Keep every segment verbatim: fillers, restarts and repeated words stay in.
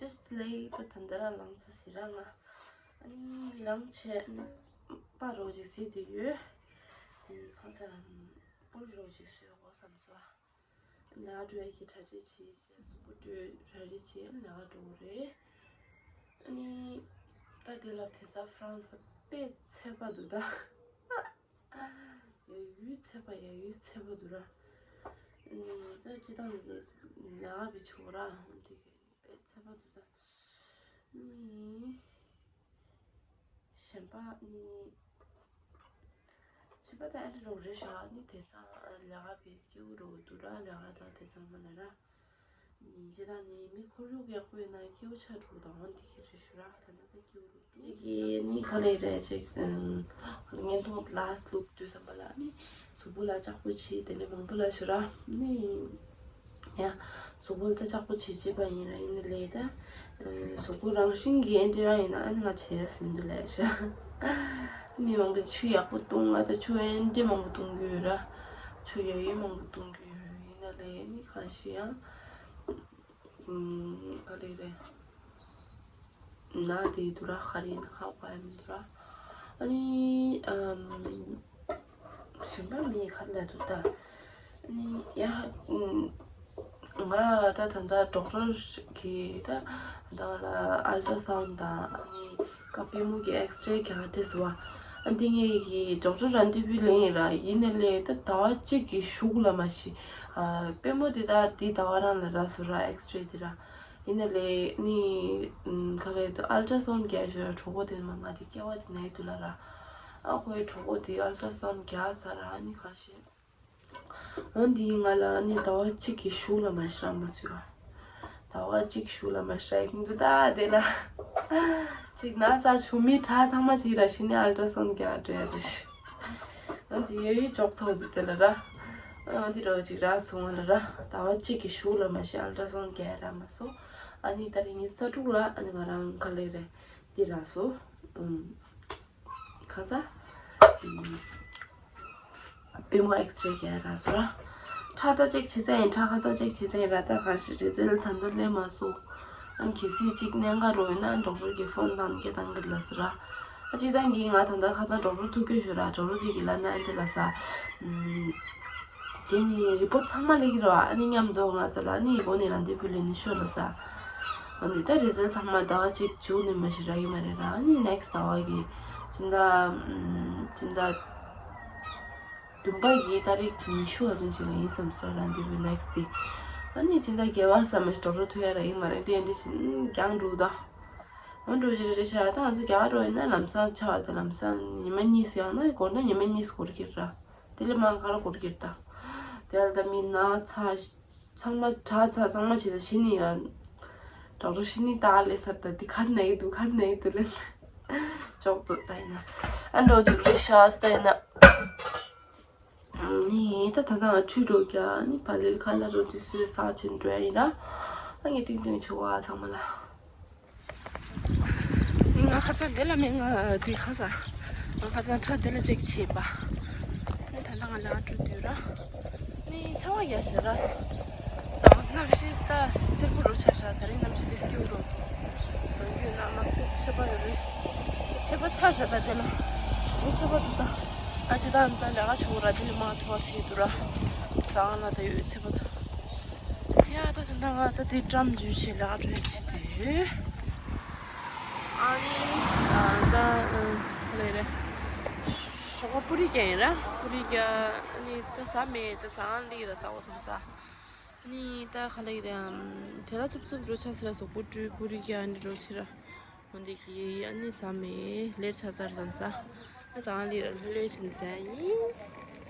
ལས་ད་ད་འདི་ར་ལངས་ཚེ་ཟི་ར་ང་། ཨ་ནི་ལངས་བྱས་ཨ་ནི་པ་རོ་ཅིག་ཟི་དེ་ཡོད། དེ་ཁ་ཚ་ར་པུར་རོ་ཅིག་ཟི་འོ་བསམ་སོ། ལ་འགྲོ་ཡ་གི་གྲ་སྒྲིག་བྱེད་བྱས་སུ་པུ་འགྲོ་གྲ་སྒྲིག་བྱས་ལ་འགྲོ་རེད། ཨ་ནི་ད་དེ་ལ་དེ་ས་ཧྥ་རན་སི་དཔེ་ཚད་པ་འདུག་ད། ཡ་ཡུལ་ཚད་པ་ཡ་ཡུལ་ཚད་པ་འདུག་ར། ཨ་ནི་ད་སྤྱི་བཏང་གི་ལ་བི་ཆོག་ར་འོན་ཏེ་གི་དཔེ་ཚད་པ་འདུག་ད། ཨ་ནི་གཞན་པ་ནི། གཞན་པ་ད་ཨ་འདྲ་རོགས་རེད་ཤག་ནི་དེང་སང་ལས་ཀ་བེད་སྐྱེ་བོ་རོགས་འདུག་ར། ལས་ཀ་དང་དེང་སང་མ་ལ་ར། ཉིན་གཅིག་དང་ནི་མི་ཁོར་ཡུག་ཡག་པོ་ཡོད་ན་སྐྱེ་བོ་ཆ་དྲུག་དང་འོན་ཏེ་ཁྱེད་རེ་ཞུ་ར། ད་ནི་ད་སྐྱེ་བོ་རོགས་འདུག་ཅིག་གི་ནི་ག་ལེ་རེད་ཅིག་བརྙན་ཐུང་ལ་བླུག་དུས་ཙམ་པ་ལ་ནི་གཟུགས་པོ་ལ་ལྕགས་པོ་བྱེད་དེ་ནི་མང་པོ་ལ་ཞུ་ར་ནི། ཡ། གཟུགས་པོ་ལ་ལྕགས་པོ་བྱེད་བྱེད་པ་ཡིན་ར་ཡིན་ནི་ལས་ད། གཟུགས་པོ་རང་བཞིན་གྱི་ཨེ་འདྲ་རང་ཡིན་ན་ཨ་ནི་ང་བྱས་ཟིན་དུ་ལས་ཤ། མི་མང་པོ་ཆུ་ཡག་པོ་བཏུང་ང་ད་ཆུ་ཨེ་འདྲ་མང་པོ་བཏུང་གི་ཡོད་ར། ཆུ་ཡ་ཡི་མང་པོ་བཏུང་གི་ཡོད་ཡིན་ན་ལས་ནི་གང་ཞིག་ཡང་། ག་རེ་རེད། ན་དེ་དུ་ར་ཁ་རེ་ན་ཁག་པ་ཡིན་དུ་ར། ཨ་ནི། གཞན་པ་མི་ག་ལ་འདུག་ད། ཡ། ང་ད་ད་ད་ཌོག་ཊར་གི་ད་ད་ལ་ཨལ་ཊྲ་སའུན་ཌི་དང་ཨ་ནི་ཀ་པུས་མོ་གི་ཨེགས་རེ་རྒྱག་འདྲེས་བ། ཨ་འདི་ངས་གི་ཌོག་ཊར་རན་དི་བི་ལེན་ཡིན་ར་ཡིན་ནས་ལས་ད་ཟླ་བ་གཅིག་གི་གཞུག་ལ་མ་གཞི། པུས་མོ་དེ་ད་འདི་ཟླ་བ་རང་ལ་རག་སོང་ར་ཨེགས་རེ་དེ་ར། ཡིན་ནས་ལས་ནི་ག་རེ་ད་ཨལ་ཊྲ་སའུན་ཌི་རྒྱག་ཞོར་གྲོགས་པོ་དེ་མ་ང་དེ་སྐྱེ་བ་དེ་ནས་དུ་ལ་ར། ཨ་ཁོའི་གྲོགས་པོ་དེ་ཨལ་ཊྲ་སའུན་ཌི་རྒྱག་ས་ར་ཨ་ནི་ག་ཤེད། འོན་ཏེ་ང་ལ་ནི་ཟླ་བ་གཅིག་གི་གཞུག་ལ་མ་ཧྲ་མ་སུ་ཡ། ཟླ་བ་གཅིག་གཞུག་ལ་མ་ཧྲ་ཡིན་འདུག་ད་དེ་ལ། གཅིག་ན་ས་ཆུ་མི་ཁྲ་ཚང་མ་གཅིག་ར་ཤི་ནི་ཨལ་ཊྲ་སའུན་ཌི་རྒྱག་འགྲོ་ཡ་རེད། འོན་ཏེ་ཡོད་ཡོད་ཅོག་ཚོགས་འདུག་དེ་ལ་ར། འོན་ཏེ་ར་གཅིག་ར་སོང་བ་ལ་ར་ཟླ་བ་གཅིག་གི་གཞུག་ལ་མ་ཤི་ཨལ་ཊྲ་སའུན་ཌི་རྒྱག་ཡ་ར་མ་སོང་། ཨ་ནི་ད་རིང་ཉིན་ས་དྲུག་ལ་ཨ་ནི་ང་རང་ག་ལེ་རེད་དེ་ར་སོང་། ཁ་ས། པུས་མོ་ཨེགས་རེ་རྒྱག་རག་སོང་ར། ཁྲ་ད་ཅིག་བྱེད་ས་ཡིན་ཁྲ་ཁ་ས་ཅིག་བྱེད་ས་ཡིན་ར་ད་ག་ཞིག་རེ་ཙེ་ལ་ད་འདི་ལས་མ་སོང་། ཨ་གལ་སྲིད་ཅིག་གནད་འགག་རོ་ཡོད་ན་ཌོག་ཊར་གྱི་ཕོན་དང་སྐད་བཏང་གི་ལ་སོང་ར། ཨ་ཅིག་ད་གིན་ང་ད་ད་ཁ་ས་ཌོག་ཊར་ཐུག་གི་ཞོར་ར་ཌོག་ཊར་དེ་གི་ལ་ན་ཨ་འདི་ལ་ས། ཅིན་ནི་རི་པོར་ཊི་ཚང་མ་ལེགས་རོ་ཨ་ནི་མཉམ་དུ་ང་ཚོ་ལ་ནི་ཡི་གོ་ནི་རང་དེ་བུ་ལེ་ནི་ཤོར་ལ་ས། འོ་ནི་ད་རི་ཛལ་ཚང་མ་ཟླ་བ་གཅིག་མཇུག་ནས་མ་ཤི་རག་གི་མ་རེད་ར། ཨ་ནི་ནེག་སི་ཟླ་བ་གི་སྤྱི་ཟླ་སྤྱི་ཟླ་བདུན་པ་གི་ཏ་རིག་ཉི་ཤུ་བ་ཙམ་ཅིག་ལ་ཡིན་བསམ་སོང་ར་འདི་བུ་ནེག་སི་དེ། ཨ་ནི་སྤྱི་ཟླ་བརྒྱད་པ་ཙམ་མ་ཤི་ཌོག་ཊར་ཐུག་ཡ་རག་གི་མ་རེད་དེ་འདི་བཞིན་རྒྱང་འགྲོ་ད། འོ་འགྲོ་རྒྱུ་རེད་ཤག་ད་ང་ཚོ་རྒྱ་གར་འགྲོ་ཡིན་ན་ལམ་སང་ཆ་བ་དང་ལམ་སང་ཉི་མ་གཉིས་སུ་ཡང་ན་འགོར་ན་ཉི་མ་གཉིས་སུ་འགོར་གྱི་ར། དེ་ལས་མང་ག་ར་འགོར་གྱི་ར་ད། དེ་ལ་ད་མི་ན་ཚ་ཚང་མ་དྲག་ཚ་ཚང་མ་བྱེད་ད་ཤི་ནི་ཡོད། ཌོག་ཊར་ཤི་ནི་ད་ལས་ས་ད་དེ་གར་ན་ཡི་འདུག་གར་ན་ཡི་འདུག་ལས། ཅོག་ཏུ་ད་ཡིན་ན། ཨ་འགྲོ་རྒྱུ་རེད་ཤག་ད་ཡིན་ན། ནི་ད་ད་ང་ཆུ་འགྲོ་རྒྱ་ནི་བ་ལེར་ཁ་ལ་རོ་ཏི་སུའི་ས་ཆེན་འགྲོ་ཡ་ཡིན་ན། ཨ་ངས་ཏིང་ཏིང་ཆུ་བ་ཚང་མ་ལ། ནི་ང་ཁ་ཚ་དེ་ལ་མེད་ང་དེ་ཁ་ཚ། ང་ཁ་ཚ་ཁྲ་དེ་ལ་ཅེག་བྱེད་པ། ནི་ད་ལྟ་ང་ལ་འགྲོ་དུས་ར། ནི་ཆར་པ་རྒྱག་ཤག་ར། ད་གནམ་གཤིས་ད་སེར་པོ་རུ་ཆགས་ཤག་ད་རིང་གནམ་གཤིས་དེ་སྐྱིད་པོ་རུ། ལོ་རྒྱུས་ན་དམག་དེ་ཚད་པ་ཡོད་རེད། ཚད་པ་ཆགས་ཤག་ད་དེ་ལ། དེ་ཚད་པ་འདུག་ད། ཨ་ཅེ་ད་ད་ལས་ཀ་བྱེད་དགོས་ར་དེ་ལས་མང་ཚད་པ་ཚད་འདུག་ར། ཟ་ཁང་ལ་ད་ཡོད་ཚད་པ་འདུག་ཡ་ད་ད་ད་ང་ད་དེ་ཀྲམ་འཇུས་བྱས་ལས་ཀ་འགྲོ་ཡ་བྱེད་དེ་ཡོད། ཨ་ནི་ད་ད་ལས་རེད། ཞོགས་པ་པུ་རི་རྒྱག་ཡིན་ར་པུ་རི་རྒྱག་ཨ་ནི་ད་ཟ་མེད་ད་ཟ་ཁང་སླེབས་ད་ཟ་བ་བསམ་ས། ཨ་ནི་ད་ག་ལ་ཡིན་ར་དེ་ལ་འཚུབ་འཚུབ་འགྲོ་ཆ་སི་ལ་ཟོག་པོ་བཀྲུས་པུ་རི་རྒྱག་ཨ་ནི་འགྲོ་ཕྱི་ར། འོན་ཏེ་གི་ཨ་ནི་ཟ་མེད་ལེར་ཆ་ཚར་ཙམ་ཟ། ཨ་ཟ་ལེར་ལྷོད་ལྷོད་ཕྱིན་ཟ་ཡིན།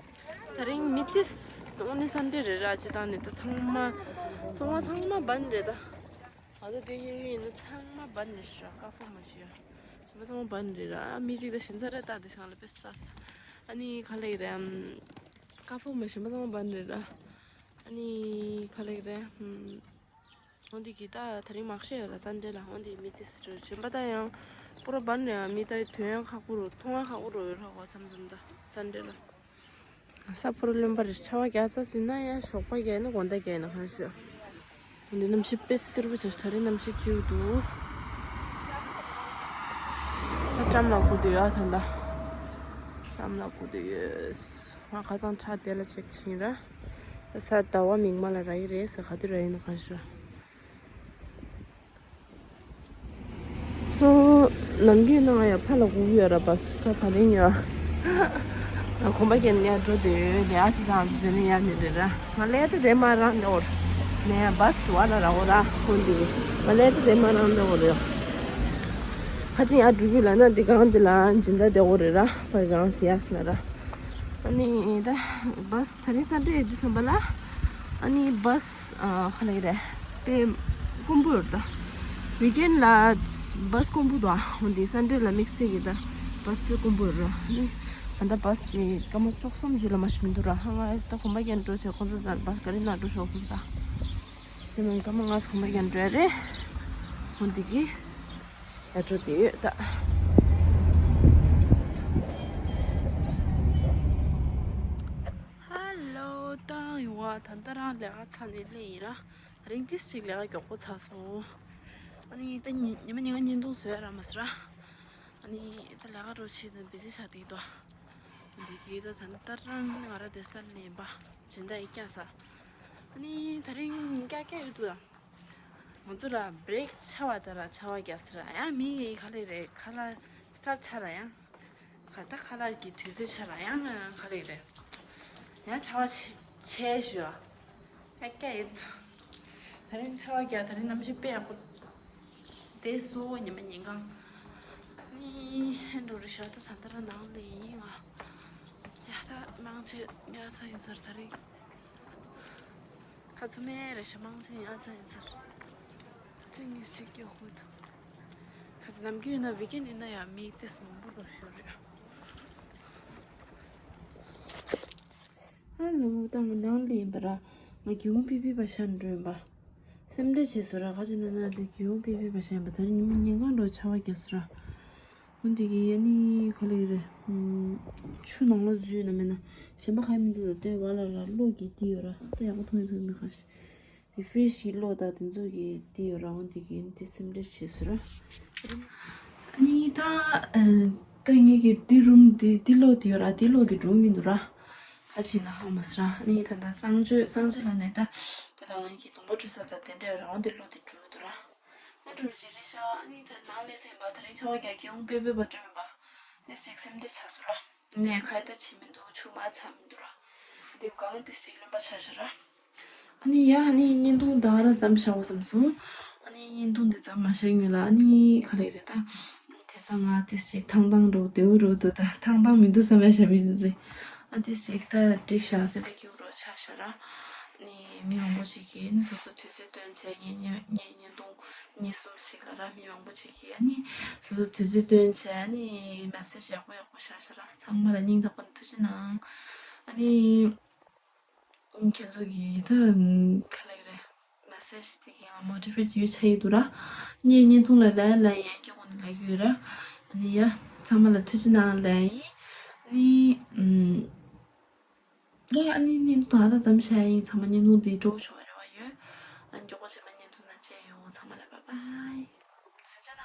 ད་རིང་མི་ཏིས་ཨ་ནི་སན་ཌེ་རེད་ར་ཅི་ད་ནི་ད་ཚང་མ་ཚོང་བ་ཚང་མ་བན་རེད་ད། ང་ཚོ་དེ་ཡོད་ཡོད་ཡིན་ན་ཚང་མ་བན་རེད་ཤག་ཀ་ཧྥོ་མ་ཤི་ཡ། ཞིམ་པ་ཚང་མ་བན་རེད་ར་མི་གཅིག་ད་ཞིན་ཚ་རེད་ད་དེ་ཤང་ལ་པེ་ས་ས། ཨ་ནི་ག་ལ་ཡིན་ར་ཀ་ཧྥོ་མ་ཞིམ་པ་ཚང་མ་བན་རེད་ར། ཨ་ནི་ག་ལ་ཡིན་ར། འོན་ཏེ་གི་ད་ད་རིང་མང་ཤོས་ཡོད་ལ་ཙན་དྲེ་ལ་འོན་ཏེ་མི་དེ་སི་ཏུ་གཞན་པ་ད་ཡང་པུ་ར་བན་རེད་ཡང་མི་ད་དོན་ཡང་ཁག་པོ་རུ་མཐོང་ཡང་ཁག་པོ་རུ་ཡོད་ར་བ་མཚམས་མཚམས་ད་ཙན་དྲེ་ལ། ས་པུ་ར་རློན་པ་རེད་ཆར་པ་རྒྱག་ས་ཟིན་ན་ཡང་ཞོགས་པ་རྒྱག་ན་དགོང་དག་རྒྱག་ན་གང་ཤོད། འདི་གནམ་གཤིས་དཔེ་སེར་པོ་ཆགས། ད་རེས་གནམ་གཤིས་སྐྱིད་པོ་འདུག་ད་ཀྲམ་ལ་སྒུག་བསྡད་ཡོད། ད་ལྟ་ཀྲམ་ལ་སྒུག་བསྡད་ཡོད། ང་ཁ་སང་ཁྲག་དེ་ལ་ཅེག་ཕྱིན་ར། ད་ས་ཟླ་བ་མིག་དམར་ལ་རག་གི་རེད་ཟེར། ག་དུས་རག་ཡིན་ན་གང་ཤེས་ར། སོ། ནམ་རྒྱུན་ནང་ཡང་ཕར་ལ་སྒུག་ཡོད་ར། བ་སི་ད་ད་རིང་ཡོད། ང་གོམ་པ་རྒྱག་ནས་འགྲོ་དུས་ལས་ཀ་བྱེད་སའི་ཚོ་དེ་ནས་ཡར་ནས་རེད་ར། ང་ལས་ད་དེ་མ་རང་ནས་འོར། ནས་བ་སི་བ་ལ་ར་འོ་ར་ཁོང་དེ། ང་ལས་ད་དེ་མ་རང་ནས་འོར་ཡོད། ཁ་ཅིག་ཡར་འགྲུལ་བུ་ལ་ན་དེ་གང་དེ་ལ་སྦྱིན་བདག་དེ་འོ་རེད་ར། བ་གང་ཟེར་ཡ་ཟེར་ན་ར། ཨ་ནི་ད་བ་སི་ད་རིང་སན་ཌེ་ཡོད་དུས་ཙམ་པ་ལ། ཨ་ནི་བ་སི་ཨ་ག་ལ་ཡི་རེད། དཔེ་དཀོན་པོ་ཡོད་ད། ཝིག་ཨེན་ལ་བ་སི་དཀོན་པོ་འདུག་ཨ་འོ་འདི་སན་ཌེ་ལ་དམིགས་བསལ་གྱི་ད་བ་སི་དཔེ་དཀོན་པོ་ཡོད་ར། ཨ་ནི་ད་ལྟ་བ་སི་དེ་སྐར་མ་བཅུ་གསུམ་ཞིག་ལ་མ་ཞིག་མི་འདུག་ར། ཧ་ང་ད་གོམ་པ་རྒྱག་འགྲོ་བྱས་ཁོང་ཚོ་ཚ་བ་སི་ག་རེ་ན་འགྲོ་ཤོག་གསུངས་ས། དེ་མིན་སྐར་མ་ལྔ་ཙམ་གོམ་པ་རྒྱག་འགྲོ་ཡ་རེད། འོ་འདི་གི་ཡར་འགྲོ་དེ་ཡོད་ད། ཧ་ལོ། ད་ཡོང་བ་ད་ལྟ་རང་ལས་ཀ་ཚར་ནས་སླེབས་ཡིན་ར། ད་རིང་ཏིས་ཅིག་ལས་ཀ་མགྱོགས་པོ་ཚར་སོང་། ཨ་ནི་ད་ཉི་ཉི་མ་ཉིན་གང་བརྙན་ཐུང་བཟོ་ཡ་རག་མ་སོང་ར། ཨ་ནི་ད་ལས་ཀ་རོ་ཆེ་དང་བི་ཟི་ཆགས་བསྡད་འདུག་འདི་གི་ད་ད་ལྟ་རང་ང་ར་བསྡད་ས་ནས་ཡིན་པ། སྦྱིན་བདག་ཡིས་བསྐྱངས་ས། ཨ་ནི་ད་རིང་ཀྱག་ཀྱག་ཡོད་འདུག་ལ། ང་ཚོ་ལ་བྷི་རེག་ཆར་པ་དང་ར་ཆར་པ་རྒྱག་ས་ར། ཡང་མི་ཡི་ག་ལེ་རེད། ཁ་ལག་སྟར་ཆགས་ར་ཡང་། ག་ད་ཁ་ལག་གི་དུས་ཚོད་ཆགས་ར་ཡང་ག་ལེ་རེད། ཡང་ཆར་པ་ཆེ་ཆེ་ཞུ་ཨ། ཡ་སྐྱ་ཡིན། ད་རིང་ཆར་པ་རྒྱག་ད་རིང་གནམ་གཤིས་དཔེ་ཡག་པོ། དེ་སུ་ཉི་མ་ཉིན་གང་། ནི་ཧན་འགྲོ་རེ་ཤག་ད་ད་ལྟ་ར་ནང་ལ་ཡིན་ང་། ཡ་ད་མང་ཆེ་ཉལ་ས་ཡིན་ཟེར་ད་རིང་། ཁ་ཚུ་མེད་རེ་ཤག་མང་ཆེ་ཉལ་ས་ཡིན་ཟེར། ཁ་ཚུ་ངས་ཞིག་སྐྱོ་ཧུད། ཁ་ཚུ་ནམ་རྒྱུན་ཡིན་ན་ཝིག་ཨེན་ཡིན་ན་ཡང་མི་ཏིས་མང་པོ་འགྲོ་ཤོར་རེད། ཧ་ལོ། ད་ང་ནང་ལ་ཡིན་པ་ར། ང་གྱོང་པི་པི་པ་ཤ་འགྲོ་ཡིན་པ། སེམས་ཁྲལ་བྱེད་སོ་ར། ཁ་ཅིག་ན་ན་དེ་གྱོང་པི་པི་པ་ཤ་ཡིན་པ། ད་རིང་ཉི་མ་ཉིན་གང་འགྲོ་ཆར་པ་རྒྱག་སོ་ར། འོན་ཏེ་གི་ཡ་ནི་ག་ལེ་རེད། ཆུ་ནང་ལ་འཛུལ་ན་མེད་ན་གཞན་པ་ག་ཡི་མི་འདུག་ད་ལྟའི་བ་ལ་ར་གློག་གི་ཏི་ཡོད་ར། ད་ཡག་པོ་མཐོང་ཡི་ཕུ་མི་ཁ་ཤས། རི་ཕི་རེ་ཤི་གློག་དང་དེ་ཚོ་གི་དེ་ཡོད་ར། འོ་འདི་གི་དེ་སེམས་ཁྲལ་བྱེད་སོང་ར། ཨ་ནི་ད་ཨ་ད་ངེད་ཀྱི་དེ་རུམ་དེ་དེ་གློག་དེ་ཡོད་ར། དེ་གློག་དེ་འགྲོ་མི་འདུག་ར། ཁ་ཕྱིན་ན་ཧ་མ་སི་ར། ཨ་ནི་ད་ལྟ་གསང་སྤྱོད་གསང་སྤྱོད་ལ་ནས་ད་དེ་ལ་ངེད་ཀྱི་གདོང་པ་འཁྲུ་ས་དང་དེ་འདྲ་ཡོད་ར། འོ་དེ་གློག་དེ་འགྲོ་མི་འདུག་ར། ཨ་འགྲོ་རེ་རེ་ཤག་ཨ་ནི་ད་ནང་ལས་ཚན་པ་ད་རིང་ཆར་པ་རྒྱག་གི་འོང་པེ་པེ་པ་འགྲོ་ཡོད་པ། དེ་ཞིག་སེམས་ཁྲལ་བྱ་སོང་ར། ནས་ཁ་ཡ་ད་བྱེད་མི་འདུག་ཆུ་མ་ཚ་མི་འདུག་ར། དེབ་གང་དེ་ཞིག་ལོན་པ་ཆ་ཤ་ར། ཨ་ནི་ཡ་ཨ་ནི་བརྙན་ཐུང་ད་ག་རང་ཙམ་བཞག་འོ་བསམ་སོང་། ཨ་ནི་བརྙན་ཐུང་དེ་ཙམ་མ་བཞག་སྔོན་ལ་ཨ་ནི་ག་ལེ་རེད་ད། དེ་ཚ་ང་དེ་ཞིག་ཐང་ཐང་འགྲོ་དེའུ་རུ་དུ་ད་ཐང་ཐང་མི་འདུག་བསམ་ཡ་བཞག་མི་འདུག་ཟེ། ཨ་དེ་ཞིག་ད་འགྲིག་ཤག་སེམས་པའི་སྐྱིད་པོ་རོ་ཆ་ཤ་ར། ཨ་ནི་མི་མང་པོ་ཞིག་གིས་ཨ་ནི་སོ་སོ་དུས་ཚོད་བཏོན་བྱས་ངས་ངས་བརྙན་ཐུང་གཉིས་གསུམ་ཞིག་ལ་ར། མི་མང་པོ་ཞིག་གིས་ཨ་ནི་སོ་སོ་དུས་ཚོད་བཏོན་བྱས་ཨ་ནི་མེ་སེ་ཇི་ཡག་པོ་ཡག་པོ་བཞག་ཤག་ར། ཚང་མ་ལ་སྙིང་ཐག་པ་ནས་ཐུགས་རྗེ་གནང་། ཨ་ནི་ཁྱེད་ཚོ་གིས་ད་ག་ལེ་རེད། མེ་སེ་ཇི་དེ་གིས་ང་མོ་ཊི་ཝེ་ཊི་ཡོད་ཆ་ཡི་འདུག་ར། ངས་བརྙན་ཐུང་ལ་ལན་ལན་ཡན་གྱི་ངོ་ནས་ལབ་ཀྱི་ཡོད་ར། ཨ་ནི་ཡ་ཚང་མ་ལ་ཐུགས་རྗེ་གནང་ལན་ཡིན། ཨ་ནི་ཨམ། ང་ཨ་ནི་བརྙན་ཐུང་ད་ག་རང་ཙམ་བཤད་ཡིན། ཚང་མ་བརྙན་ཐུང་འདི་སྤྲོ་པོ་བྱུང་བ་རེ་བ་ཡོད། ཨ་མགྱོགས་པོ་བྱས་པ་བརྙན་ཐུང་ནང་མཇལ་ཡོང་། ཚང་མ་ལ་བཱའི་བཱའི། སེམས་ཅན་